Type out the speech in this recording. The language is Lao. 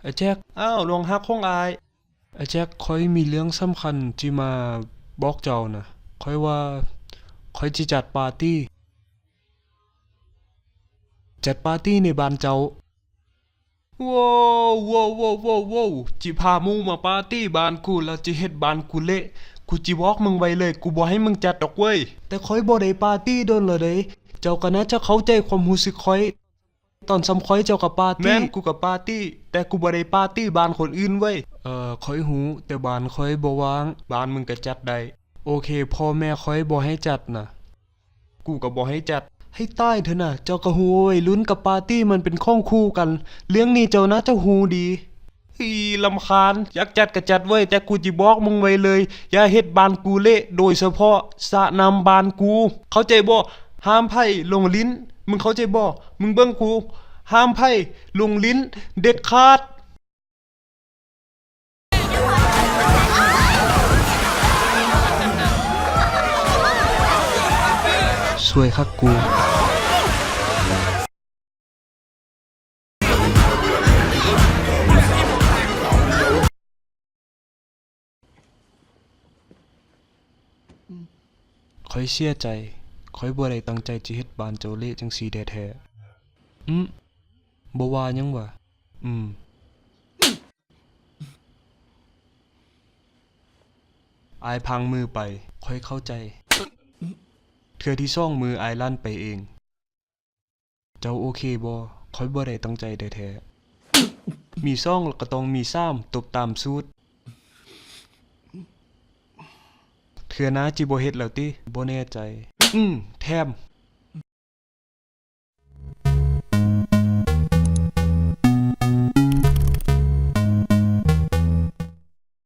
ອ້າຍແຈັກ. ອ້າວ ນ້ອງຮັກຂອງອ້າຍ. ອ້າຍແຈັກ, ຂ້ອຍມີເລື່ອງສຳຄັນທີ່ມາບອກເຈົ້ານະ. ຂ້ອຍວ່າຂ້ອຍຊິຈັດປາຕີ້. ຈັດປາຕີ້ໃນບ້ານເຈົ້າ. ໂວ້ວ ໂວ້ວ ໂວ້ວ ໂວ້ວ ໂວ້ວ ຊິພາໝູ່ມາປາຕີ້ບ້ານກູ ແລ້ວຊິເຮັດບ້ານກູເລະ. ກູຊິບອກມຶງໄວ້ເລີຍ, ກູບໍ່ໃຫ້ມຶງຈັດດອກເວີຍ. ແຕ່ຂ້ອຍບໍ່ໄດ້ປາຕີ້ດົນແລ້ວເດ້. ເຈົ້າກໍໜ້າຈະເຂົ້າໃຈຄວາມຮູ້ສຶກຂ້ອຍ. ຕອນຊ່ຳຂ້ອຍເຈົ້າກໍປາຕີ້. ແມ່ນ, ກູກໍປາຕີ້, ແຕ່ກູບໍ່ໄດ້ປາຕີ້ບ້ານຄົນອື່ນເວີຍ. ເອີ, ຂ້ອຍຮູ້, ແຕ່ບ້ານຂ້ອຍບໍ່ວ່າງ. ບ້ານມຶງກໍຈັດໄດ້. ໂອເຄ, ພໍ່ແມ່ຂ້ອຍບໍ່ໃຫ້ຈັດນະ. ກູກໍບໍ່ໃຫ້ຈັດ. ໃຫ້ຕາຍເຖາະນະ, ເຈົ້າກໍຮູ້ວ່າໄວລຸ້ນກັບປາຕີ້ມັນເປັນຂອງຄູ່ກັນ. ເລື່ອງນີ້ເຈົ້າໜ້າຈະຮູ້ດີ. ອີ່ ລຳຄານ. ຢາກຈັດກໍຈັດເວີຍ, ແຕ່ກູຊິບອກມຶງໄວ້ເລີຍ, ຢ່າເຮັດບ້ານກູເລະ, ໂດຍສະເພາະສະນ້ຳບ້ານກູ. ເຂົ້າໃຈບໍ່? ຫ້າມໃຜລົງຫຼິ້ນ. ມຶງເຂົ້າໃຈບໍ່? ມຶງເບິ່ງກູ, ຫ້າມໃຜລົງຫຼິ້ນເດັດຂາດ. ສວຍຄັກກູ. ຂ້ອຍເສຍໃຈ. ຂ້ອຍບໍ່ໄດ້ຕັ້ງໃຈຈະເຮັດບ້ານເຈົ້າເລະຈັ່ງຊີ້ແທ້ໆ. ອືມ. ບໍ່ວ່າຫຍັງຫວາ? ອືມ. ອ້າຍພັງມືໄປ. ຂ້ອຍເຂົ້າໃຈ. ເທື່ອທີສອງ ມືອ້າຍລັ່ນໄປເອງ. ເຈົ້າໂອເຄບໍ່? ຂ້ອຍບໍ່ໄດ້ຕັ້ງໃຈແທ້ໆ. ມີສອງ ແລ້ວກໍຕ້ອງມີສາມ, ຕົບຕາມສູດ. ເທື່ອໜ້າຊິບໍ່ເຮັດແລ້ວຕິ? ບໍ່ແນ່ໃຈ. ອືມ, ແຖມ.